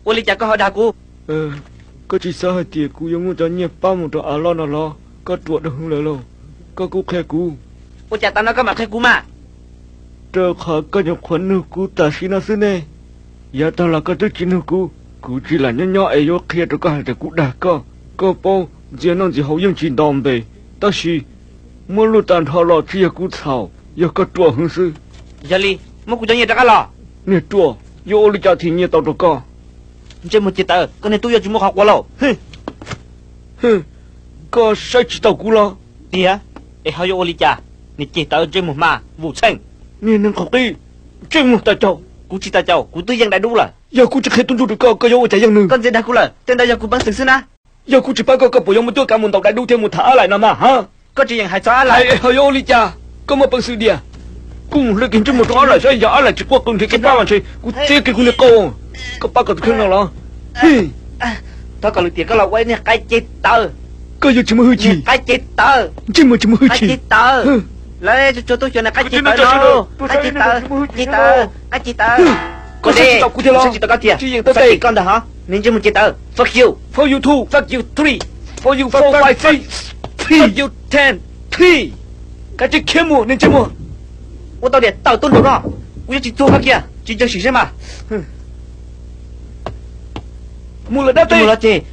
Ua li cas koj ho dag kuv? Koj tsis xav hais tias kuv yuav muab cov nyiaj pab mus rau av loj no los? Koj ruam dua hwv lawm lauj. Koj kuj qhia kuv. Ua cas tas no koj mam qhia kuv mas? Rau qhov koj nyuam qhuav nug kuv tam sim no xwb ne. Yav tag los koj twb tsis nug kuv, kuv tsis lam nyob nyob es yuav qhia rau koj hais tias kuv dag koj. Koj paub ntxias noj ntxias haus yeej tsis nto npe, tab sis muab luj tas nrho los tsis yog kuv txhaum, yog koj ruam hwv xwb. Yog li, muab kuv cov nyiaj rov qab los. Niag ruam, yuav ua li cas thim nyiaj tau rau koj? Ntsej muag ces tawv, koj niag tub yuav tsis muaj qhov quav lauj. Koj saib tsis taus kuv los? Tiag, es ho yuav ua li cas? Niag ces tawv ntsej muag hma vum txheej. Niag neeg qhov qib, ntsej muag tas caug. Kuv tsis tas caug, kuv twb yeej dai dub lawm. Yog kuv tsis qhia tub ntsuj rau koj, koj yuav ua cas yeej nws? Koj ntxias dag kuv lawm, tej ntawd yog kuv peev xwm xwb na. Yog kuv tsis pab koj, koj puas yuav muaj cuab kav mus ntaus dai dub thiab mus tham Ab Laim no mas, ha? Koj tsis yeem hais txog Ab Laim. Ho yuav ua li cas? Koj muaj peev xwm diam. Kuv mus hle kiag ntsej muag rau Ab Laim saib, yog Ab Laim tsis quaj qw nrhiav kev pab los ntshe kuv txiav kiag kuv niag qau. Koj pab koj tus kheej no los? Thov kom lwm tiam koj los ua ib niag qaib ceg tawv. Koj yuav tsis muaj hwj chim. Qaib ceg tawv. Ntsej muag tsis muaj hwj chim. Qaib ceg tawv. Lawv tsuag tsuag tub xyuas niag qaib ceg tawv no. Qaib ceg tawv, ceg tawv, qaib ceg tawv. Koj saib tsis taus kuv thiab los? Saib tsis taus koj tiag. Tsis yeem tau tes koj ntag hov, niag ntsej muag ceg tawv. Fuck you. Fuck you two. Fuck you three. Fuck you four, five, six. Fuck you ten. Three. Kav tsij khiav mus niag ntsej muag. Ua tau diam tawm tuaj nraum no, kuv yuav tsis txuag koj kiag, tsis ntseeg sim seb mas. Mus lawm dab tsi los ces.